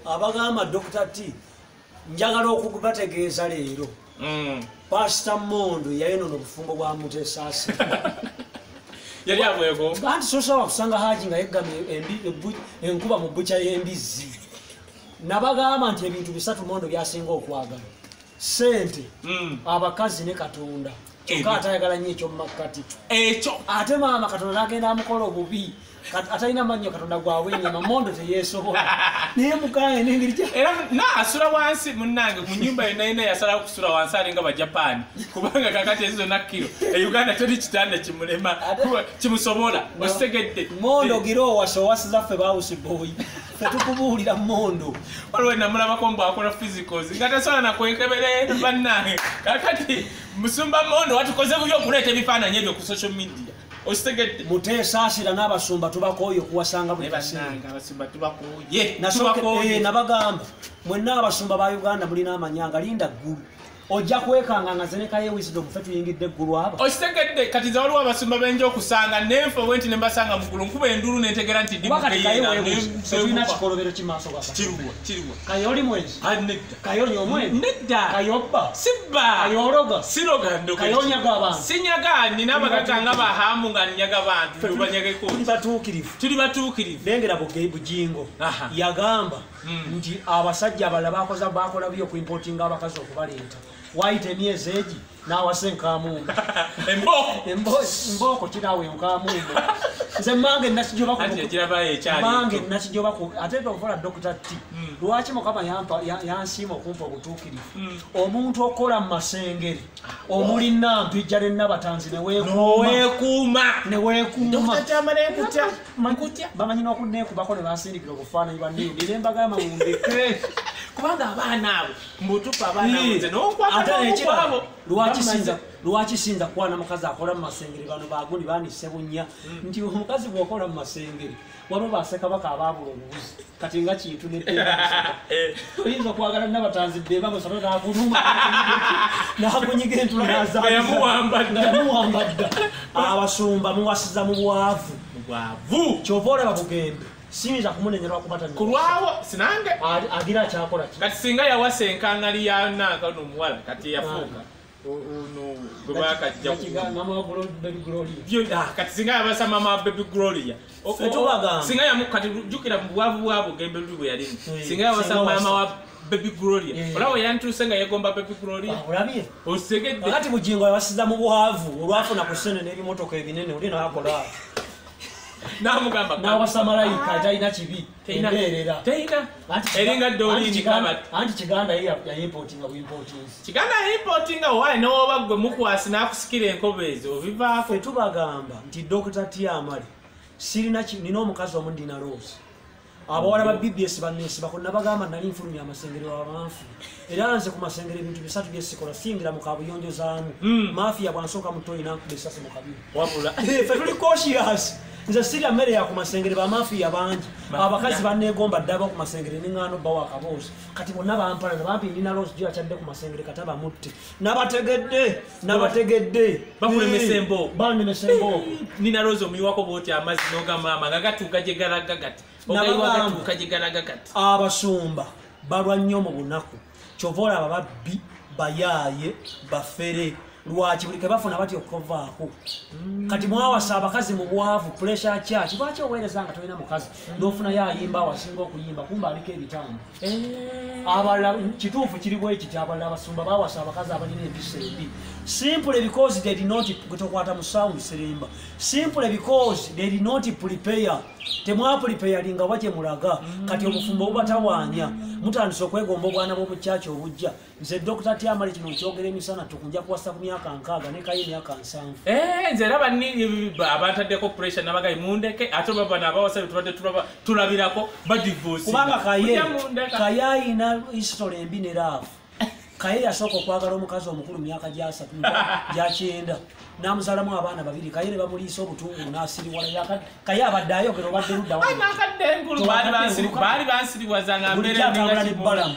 Abagamba Dr. T njagala okubategeeza leero. Pastor Mondo yayonoona obufumbo bwa Mutesaasi. Yali abwegomba. Anti sosobola kusanga Haji nga yeggamye enkuba mu bbuca y'embizzi. Nabagamba nti ebintu bisatu Mondo by'asinga okwagala. Ssente, abakazi ne Katonda. Kyokka atayagala nnyo eky'omu makkati. Ekyo. Ate maama Katonda n'agenda amukola obubi. Atalina mannyo Katonda gwawe ennyama, Mondo teyeesobola. Naye mukaaya n'engeri gya. Era na asula wansi munnange mu nnyumba yonna yonna yasalawo kusula wansi alinga Bajapaani. Kubanga kakati ezo zonna kiro. E Uganda teri kitanda kimulema kimusobola. Okitegedde. Mondo gira owasa owasiza ffe baawusi boyi. Ffe tukubuulira Mondo. Waliwo namulabako mbu akola physicals nga tasobola na kwekebera bannange. Kakati musumba Mondo watukoze bubi okuleeta ebifaananyi ebyo ku social media. Okitegedde. Muteesaasira n'abasumba tubakooye okuwasanga buli kaseera. Abasumba tubakooye. Tubakooye. Nabagamba mwenna abasumba ba Uganda mulina amanyanga linda ggulu. Ojja kwekanga nga nze ne Kaye Wisdom ffe tuyingidde eggulu abo. Okitegedde kati nze waliwo abasumba benja okusanga nenfa bwe nti ne mbasanga mu ggulu nkuba endulu ne ntegeera nti ndi mukeyeena. Tetulina kikolobero ki maaso ga Kiruwa, kiruwa. Kaye oli mwenzi? Nedda. Kaye onywa omwenge? Nedda. Kaye obba? Sibba. Kaye ologa? Siroga ndoga. Kaye onyaga abantu? Sinyaga, nnina abagagga nga Bahamu nga nnyaga bantu, tubanyageko. Tuli batuukirivu. Tuli batuukirivu. Lengera Bujingo yagamba nti abasajja abalala bakola byo okuimportinga abakazi okubaleeta. Wayita emyezi egi n'awasa enkaamumba. Embooko kiraawe enkaamumba. Nze mmange nakijoba ku ate okola Dr. T. Lwaki Mukama yansiima okumpa obutuukirivu? Omuntu okola mu masengere omuli Nampijja ne Nabatanzi ne weekuuma. Ne weekuuma. Bamanyi n'okunneekubako ne bansindikira obufaananyi bwa Niyundi ne mbagamba mundeke. Kubanga abaana abo mbutufu abaana abo nze n'okwata n'okwabo. Lwaki sinza kwana mukazi akola mu masengere bano bagundi banise bunnya nti omukazi bw'okola mu masengere waliwo bassekabaka abaabula obubuzi kati nga kintu ne oyinza okwagala Nabatanzi Bbemba musatu n'akuluma n'akunyiga entula nga yamuwamba dda. Abasumba muwasiza mu bwavu. Kyova olaba Bugembe siyinza kumunenya lwakuba tannawasa. Kulwawo sinange agira akyakola ki? Kati singa yawasa enkangali ya nanka ono omuwala kati yafuuka. Ono gwe bakajja mama wa Baby Gloria. Kati singa yabasa mama wa Baby Gloria. Singa kati jjukira mu bwavu bwa Bugembe luli bwe yalimu. Singa yawasa mama wa Baby Gloria. Olaba yantuuse nga yeegomba Baby Gloria. Olabye? Okitegedde. Kati Bujingo yawasiza mu bwavu olwafuna ku ssente n'ebimotoka ebinene oli n'akola. N'amugamba n'awasa malayika talina kibi embeerera. Terina. Eringa Doreen Kabati. Anti Kiganda ye yayimportinga buimportinzi. Kiganda yayimportinga waayi n'oba gwe mukwasi n'akusikira enkobe ezo obivaako. Ffe tubagamba nti Dr. T Amale sirina nina omukazi omu Ndina Rose. Abawala ba BBS banneesibako nabagamba nali nfulumya amasengere wabanfu. Era nze ku masengere ebintu bisatu bye sikola singira mu kabuyonjo zaamu. Mafia bwansooka mu toyi n'ankuba essasi mu kabiri. Wabula. Ffe tuli cautious. Nze sirya mmere ya ku masengere bamafiya bangi. Abakazi banneegomba dda aba ku masengere ne ŋŋaana obbawa akaboozi. Kati bonna bampalana bampi Ndina Rose gyo akyadde ku masengere kata bamutte. Nabategedde, nabategedde. Bakulemesa embooko. Bannemesa embooko. Ndina Rose omuyiwako bw'oti amazzi n'ogamba maama nga gatuuka gye galaga gati. Ogayiwa gatuuka gye galaga gati. Abasumba balwa nnyo mu bunaku. Kyova olaba babbi, bayaaye, bafere. Lwaki buli ke bafuna batya okuvaako. Kati mwawasa abakazi mu bwavu pressure church. Lwaki oweereza nga tolina mukazi n'ofunayo ayimba awasinga okuyimba kumbe aliko ebitambo. Abalala kituufu kiri bwe kiti abalala abasumba baawasa abakazi abalina empisa embi. Simply because they did not tokwata mu sound sirimba. Simply because they did not prepare. Temwapreparinga wa kye mulaga. Kati obufumbo bubatawaanya. Mutandise okwegomba obwana bw'omu church obujja. Nze Dr. T Amale kino nkyogera emisana tukunja kuwasa ku myaka 60 ne Kaye myaka 70. Nze era abantaddeko pressure nabagayi mundeke ate baba n'abawasa tubadde tulabirako badivorce. Kubanga Kaye ayina history embi ne love. Kaye yasooka okwagala omukazi omukulu myaka gya 30 gya 90 n'amuzaalamu abaana babiri. Kaye ne bamuliisa obutungulu n'asiriwala. Kaye abadde ayogera obadde ludda wa. Nakadde enkulu baali bansiriwaza nga mbeera ndinga kibbalamu.